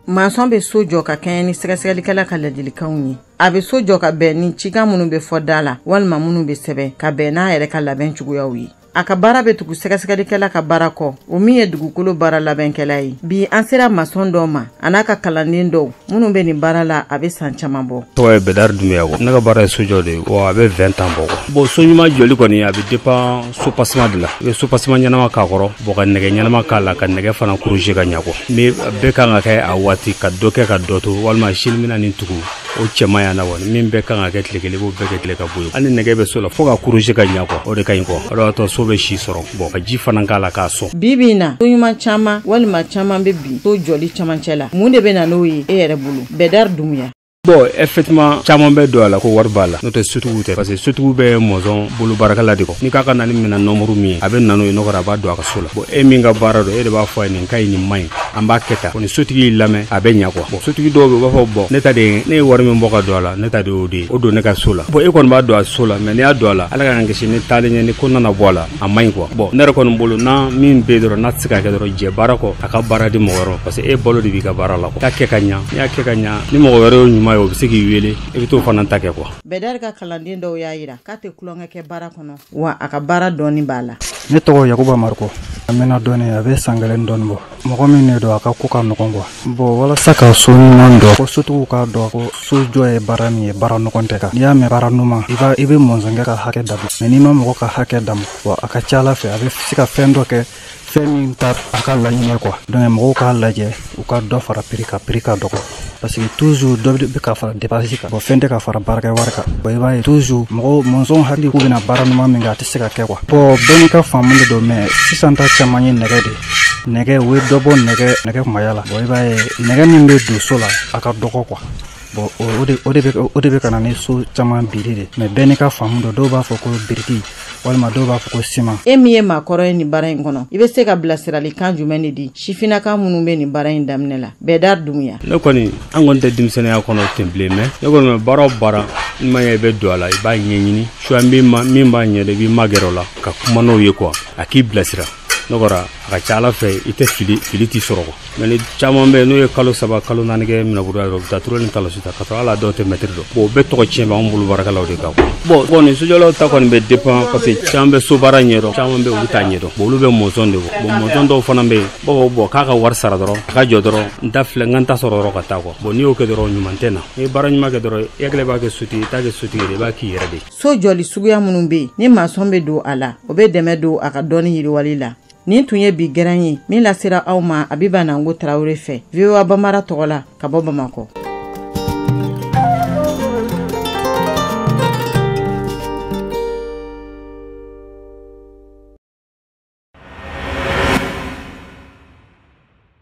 Maçon bɛ so jɔ ka kɛɲɛ ni sɛgɛsɛgɛlikɛla ka ladilikanw ye. A bɛ so jɔ ka bɛn ni cikan minnu bɛ fɔ da la walima minnu bɛ sɛbɛn ka bɛn n'a yɛrɛ ka labɛn cogoyaw ye. A ka baara bɛ tugu sɛgɛsɛgɛlikɛla ka baara kɔ, o min ye dugukolo baara labɛnkɛla ye. Bi an sera maçon dɔw ma a n'a ka kalanden dɔw minnu bɛ nin baara la a bɛ san caman bɔ. Tɔgɔ ye Bɛdari Dunbiya. Ne ka baara ye sojɔ de ye, wa a bɛ 20 ans bɔ. Bon, so ɲuman jɔli kɔni, a bɛ dépend soubassement de la. I bɛ soubassement ɲɛnama k'a kɔrɔ, bon, ka nɛgɛ ɲɛnama k'a la, ka nɛgɛ fana corriger ka ɲɛ quoi. Mais bɛɛ kan ka kɛ a waati, ka dɔ kɛ ka dɔ to, walima sini bɛna nin tugu, o cɛ man ɲi a la wa. Min bɛɛ kan ka kɛ tile kelen, i b'o bɛɛ kɛ tile ka bɔ yen. Hali ni nɛgɛ bɛ so la, fo ka corriger ka ɲɛ quoi, o de ka ɲi quoi. O de b'a to so bɛ si sɔrɔ, bon, ka ji fana k'a la k'a sɔn. Bi bi in na, so ɲuman caman walima caman bɛ bi so jɔli camancɛ la. Mun de bɛ na n'o ye e yɛrɛ bolo, Bɛdari Dunbiya? Bon, effectivement, caman bɛ don a la ko wari b'a la, n'o tɛ sotigiw tɛ, parce que sotigiw bɛ mɔzɔn bolo baarakɛla de kɔ. N'i k'a ka na ni minɛn nombre min ye, a bɛ na n'o ye, n'o kɛra a b'a don a ka so la. Bon, e min ka baara don, e de b'a fɔ a ye nin ka ɲi, nin man ɲi, an b'a kɛ tan. Bon, ni sotigi y'i lamɛn, a bɛ ɲɛ quoi. Bon, sotigi dɔw bɛ yen, u b'a fɔ bon, ne ta de ye, ne ye wari min bɔ ka don a la, ne ta de y'o de ye, o don ne ka so la. Bon, e kɔni b'a don a so la, mais n'i y'a don a la, Ala k'an kisi, ni taalen ɲɛ ni ko nana bɔ a la, a man ɲi quoi. Bon, ne yɛrɛ kɔni bolo, n'a min bɛ yen dɔrɔn, n'a tɛ se ka kɛ dɔrɔn, jɛ baara kɔ, a ka baara di mɔgɔ wɛrɛ, parce que e balo de b'i ka baara la quoi. I y'a kɛ ka ɲa, n'i y'a kɛ ka ɲa, ni mɔgɔ wɛrɛ y'o ɲuman ye, o bɛ se k'i wele, i bɛ t'o fana ta kɛ quoi. Bɛdari ka kalanden dɔw y'a jira k'a tɛ tulonkɛ kɛ baara kɔnɔ, wa a ka baara dɔɔni b'a la. Ne tɔgɔ Yakuba Mariko. A mɛnna dɔɔni, a bɛ san kelen dɔɔni bɔ. Mɔgɔ min de don, a ka ko ka nɔgɔn quoi. Bon, walasa ka so ɲuman jɔ, ko sotigiw k'a dɔn ko sojɔ ye baara min ye, baara nɔgɔn tɛ kan. N'i y'a mɛn baara ɲuman, i b'a i bɛ mɔnsɔnkɛ ka hakɛ dabila, mais n'i ma mɔgɔ ka hakɛ d'a ma, bon, a ka ca Ala fɛ, a bɛ se ka fɛn dɔ kɛ, fɛn min ta a ka laɲini quoi. Donc mɔgɔw k'a lajɛ, u ka dɔ fara prix kan, prix ka dɔgɔ, parce que toujours dɔ bɛ ka fara dépense kan. Bon, fɛn tɛ ka fara baarakɛ wari kan. Bon, i b'a ye toujours mɔgɔw mɔnsɔn hakili k'u bɛna baara ɲuman min kɛ, a tɛ se ka kɛ quoi. Bon, bɛɛ n'i ka faamu de don, mais sisan ta caman ye nɛgɛ de nɛgɛ, u ye dɔ bɔ nɛgɛ kumaya la. Bon, i b'a ye nɛgɛ min bɛ don so la, a ka dɔgɔ quoi. Bon, o de bɛ ka na ni so caman biri de, mais bɛɛ n'i ka faamu don. Dɔw b'a fɔ ko biriki, walima dɔw b'a fɔ ko siman. E min ye maakɔrɔ ye nin baara in kɔnɔ, i bɛ se ka bilasiralikan jumɛn de di sifinnaka minnu bɛ nin baara in daminɛ la, Bɛdari Dunbiya? Ne kɔni, an kɔni tɛ denmisɛnninya kɔnɔ ten bilen, mais ne kɔni, baara o baara, ni ma ɲɛ i bɛ don a la, i b'a ɲɛɲini suya min ma, min b'a ɲɛ dɔn, i b'i magɛrɛ o la ka kuma n'o ye quoi, a k'i bilasira. N'o kɛra, a ka ca Ala fɛ, i tɛ fili, fili t'i sɔrɔ quoi. Mais ni caman bɛ yen, n'o ye kalo 3, kalo 4 kɛ minɛburu la dɔrɔn, u bɛ taa turu ni talasi ta, ka sɔrɔ hali a dɔw tɛ mɛtiri dɔn. Bon, o bɛɛ tɔgɔ tiɲɛ b'anw bolo baarakɛlaw de kan quoi. Bon, kɔni sojɔlaw ta kɔni bɛ dépend, parce que caman bɛ so baara ɲɛdɔn, caman bɛ olu t'a ɲɛdɔn. Bon, olu bɛ mɔnsɔn de kɔ. Bon, mɔnsɔn dɔw fana bɛ yen, b'a fɔ bon, k'a ka wari sara dɔrɔn, a ka jɔ dɔrɔn, n ta filɛ, n ka n ta sɔrɔ dɔrɔn ka taa quoi. Bon, n'i y'o kɛ dɔrɔn, ɲuman tɛ na. N'i ye baara ɲuman kɛ dɔrɔn, i hakili b'a kɛ sotigi, i t'a kɛ sotigi ye, i b'a k'i yɛrɛ de. So jɔli suguya minnu bɛ yen, ni maçon bɛ don a la, o bɛ dɛmɛ don a ka dɔnni yiriwali la. Nin tun ye bi gɛrɛn ye min lasera aw ma Abiba Nango Tarawele fɛ, VOA Bambara tɔgɔ la, ka bɔ Bamakɔ.